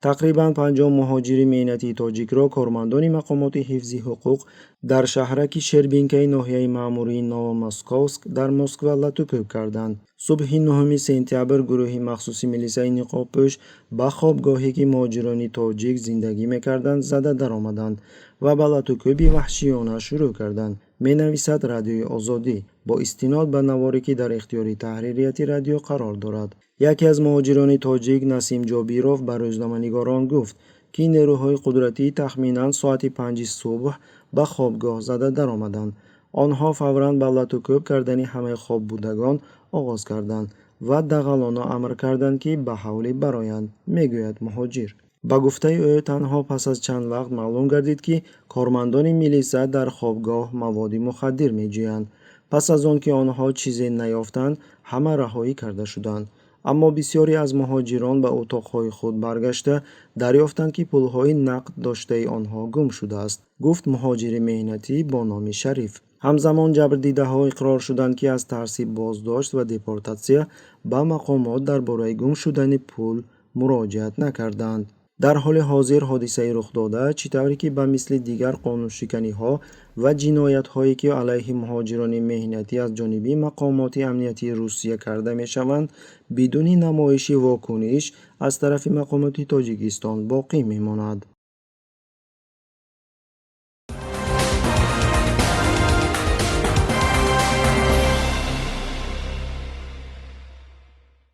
Тақрибан 50 муҳоҷири меҳнатии тоҷикро кормандони мақомоти ҳифзи ҳуқуқ дар шаҳраки Шербинкаи ноҳияи маъмурии Новомосковск дар Москва латукӯб карданд. Субҳи 9 сентябр гурӯҳи махсуси милисаи ниқобпӯш ба хобгоҳе, ки муҳоҷирони тоҷик зиндагӣ мекарданд, зада даромаданд ва ба латукӯби ваҳшиёна шурӯъ карданд, менависад Радиои Озодӣ бо истинод ба наворе, ки дар ихтиёри таҳририяти радио қарор дорад. Яке аз муҳоҷирони тоҷик, Насим Ҷобиров, ба рӯзноманигорон гуфт, ки нерӯҳои қудратӣ тахминан соати 5-и субҳ ба хобгоҳ зада даромаданд. Онҳо фавран ба латукӯб кардани ҳамаи хоббудагон оғоз карданд ва дағалона амр карданд, ки ба ҳавлӣ бароянд, мегӯяд муҳоҷир. Ба гуфтаи ӯ, танҳо пас аз чанд вақт маълум гардид, ки кормандони милиса дар хобгоҳ маводи мухаддир меҷӯянд. Пас аз он ки онҳо чизе наёфтанд, ҳама раҳоӣ карда шуданд. Аммо бисёре аз муҳоҷирон ба утоқҳои худ баргашта дарёфтанд, ки пулҳои нақд доштаи онҳо гум шудааст, гуфт муҳоҷири меҳнатӣ бо номи Шариф. Ҳамзамон ҷабрдидаҳо иқрор шуданд, ки аз тарси боздошт ва депортатсия ба мақомот дар бораи гум шудани пул муроҷиат накарданд. Дар ҳоли ҳозир ҳодисаи рухдода, чӣ тавре ки ба мисли дигар қонуншиканиҳо ва ҷиноятҳое, ки алайҳи муҳоҷирони меҳнатӣ аз ҷониби мақомоти амниятии Русия карда мешаванд, бидуни намоиши вокуниш аз тарафи мақомоти Тоҷикистон боқӣ мемонад.